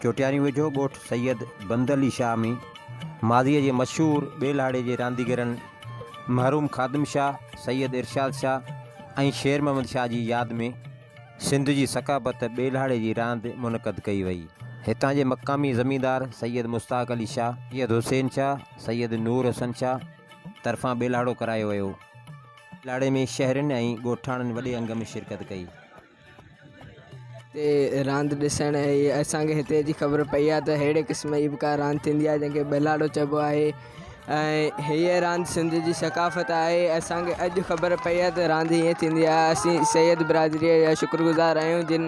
چوٽياريون ويجهو ڳوٺ سيد بند علي شاهه ۾ ماضيء جي مشهور ٻيلهاڙي جي رانديگرن محروم خادم شاهه، سيد ارشاد شاهه ۽ شير محمد شاهه جي ياد ۾ سنڌ جي ثقافت ٻيلهاڙي جي راند منعقد ڪئي وئي. هتان جي مقامي زميندار سيد مشتاق علي شاهه، سيد حسين شاهه، سيد نور حسن شاهه طرفان ٻيلهاڙو ڪرايو ويو. ٻيلهاڙي ۾ شهرين ۽ ڳوٺاڻن وڏي انگ ۾ شرڪت ڪئي. تي راند ڏسڻ ۽ اسان کي هتي جي خبر پئي آهي ته ههڙي قسم جي به ڪا راند ٿيندي آهي جنهن کي ٻيلاڙو چئبو آهي ۽ هيء راند سنڌ جي ثقافت آهي اسان کي اڄ خبر پئي آهي ته راند هيئن ٿيندي آهي اسين سيد برادريء جا شڪر گذار آهيون جن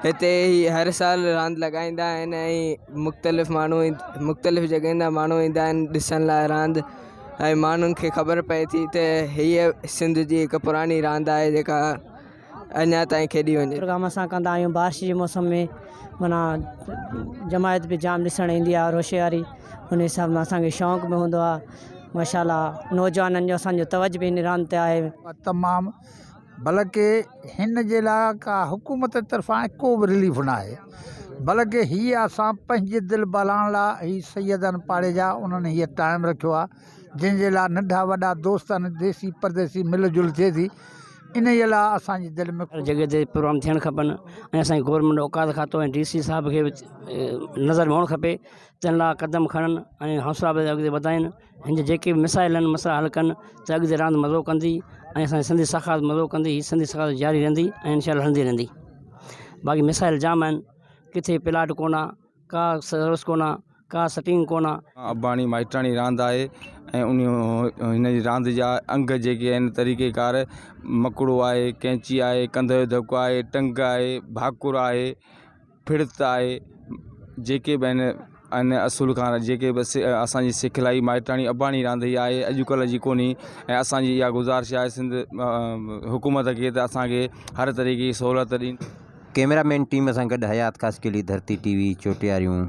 هتي هي هر سال راند لڳائيندا آهن ۽ مختلف ماڻهو مختلف جڳهين تان ماڻهو ايندا آهن ڏسڻ لاءِ راند ۽ ماڻهن کي خبر پئي ٿي ته هيء سنڌ جي هڪ پراڻي راند آهي جيڪا اڃا تائين کيڏي وڃي. پروگرام اسان ڪندا آهيون بارش جي موسم ۾ معنيٰ جماعت به جام ڏسڻ ايندي آهي روشي واري ان حساب سان اسانکي شوق به هوندو آهي ماشاء الله نوجوانن جو اسانجو توجه به ان راند تي آهي. تمام بلڪه هن جي لاء ڪا حڪومت طرفان ڪو به رليف نه آهي بلڪه هي اسان پنهنجي دل بهلائڻ لاء هي سيدن پاڙي جا انهن هيء ٽائيم رکيو آهي جنهن جي لاء ننڍا وڏا دوست آهن ديسي پرديسي مل جل ٿئي ٿي انهيء لاء اسان جي دل ۾. هر جڳهه تي پروگرام ٿيڻ کپن ۽ اسان جي گورنمينٽ اوقات کاتو ۽ ڊي سي صاحب کي به نظر ۾ هئڻ کپي تن لاء قدم کڻن ۽ حوصلا افزائي اڳتي وڌائين هن جا جيڪي به مسائل آهن مسئلا حل ڪن ته اڳتي راند مزو ڪندي ۽ اسان جي سنڌي ثقافت مزو ڪندي هي سنڌي ثقافت جاري رهندي ۽ انشاء الله هلندي رهندي باقي مسائل جام آهن ڪٿي پلاٽ ڪونه آهي ڪا سروس ڪونه آ ڪا سٽنگ ڪونه آ. اباڻي مائٽاڻي راند آهي ۽ ان هن راند جا انگ جيڪي آهن طريقي ڪار مڪڙو آهي ڪينچي آهي ڪنڌ جو ڌڪ آهي ٽنگ آهي ڀاڪر آهي ڦڙت آهي جيڪي به آهن ان اصول کان جيڪي به اسانجي سکلائي مائٽاڻي اباڻي راند ئي آهي اڄڪلهه جي ڪونهي ۽ اسانجي اها گذارش آهي سنڌ حڪومت کي ته اسانکي هر طريقي جي سهولت ڏين. ڪئميرا مين ٽيم سان گڏ حيات خاصخيلي ڌرتي ٽي وي چوٽياريون.